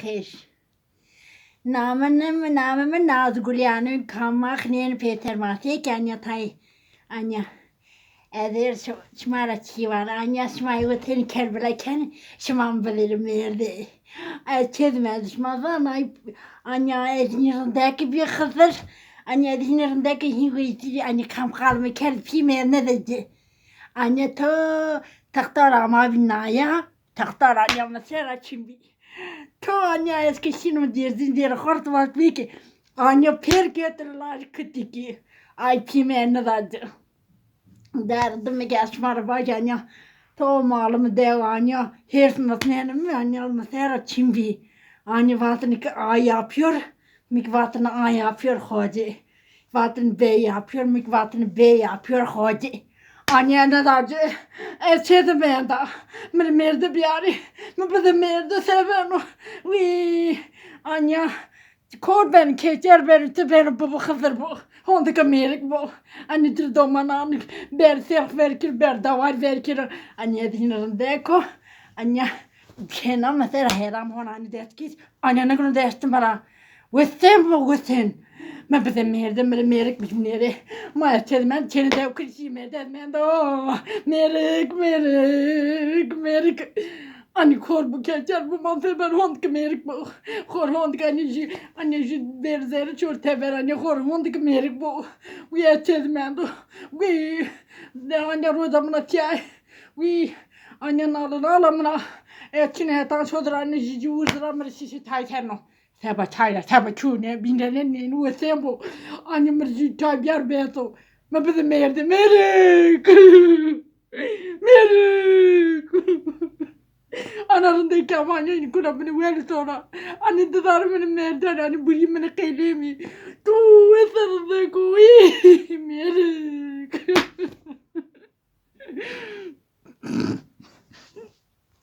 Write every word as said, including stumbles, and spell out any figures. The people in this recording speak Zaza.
Pêş. Namê mi, namê mi Nazgulî, yanî kamax nêni pêter ma fêk, anya tay, anya. Ez êr şi-, şima ra çî vana, anya şima ê wetêni Kerbela kenî, şima mi bidêrî mêrdê. Ez çêdime ez şima zana, anya ez hînî rindekî bî Xizir, anya ez hînî rindekî hîn weytî, anya kam xal mi kerd pî mêrne de ci. Anya to textar ama bî naya, textar anya mi sera çin bî. To anya ez ke şîno Dêrzîn dêrê xort vat bî ki, anya pêr ketir laj kitikî. Ay pî mêrne da ci. Derdime ke ez şima ra vajî anya, to malimi dew anya, hêrs mi nêni mi anya, mi sera çin bî. Anya vatini ki A yapıyor, mi ki vatini A yapıyor xocê. Vatini B yapıyor, mi ki vatini B yapıyor xocê. Anya ne da ci, ez çêdime enda, mi rê mêrde biyarî, mi bide mêrde se beno. Wî, anya, Kor ben, keçer ben, ti ben, bu, bu Xizir bu. Hondika mêrik bu. Ani dir domanan, ber selx ver kir, ber dawar ver kir. Ani ez hîn rindek o. Anya kena mesela heram hon ani dest kis. Anya ne kunu dest mara. Wesen bu, wesen. Mi bide mêrde, mi rê mêrik bî nêrê. Ma ez çêdime, çêni dew kir şî mêrde, ez mendo. Mêrik, mêrik, mêrik. Ani kor bu, keçer bu, ma pê ben hond ki mêrik bu. Xor hond ki ani jî, ani jî ber zerê çor teber ani xor hond ki mêrik bu. Wî ez çêdime endo. Wî de ani roza mina tiyay. Wî ani nala nala mina. Ez çin hetan şodir ani jî jî uzra mi rê şîşe tay teno. Seba çay ra, seba çûne, bînrene nêni wesen bu. Ani mi rê jî çay biyar beto. Mi bide mêrde, mêrik. Mêrik. Ana rindê kevanyayî kuna binî welî sona. Ani didar minî merden, ani burî minî qelemî. Tu wese rindeko wî.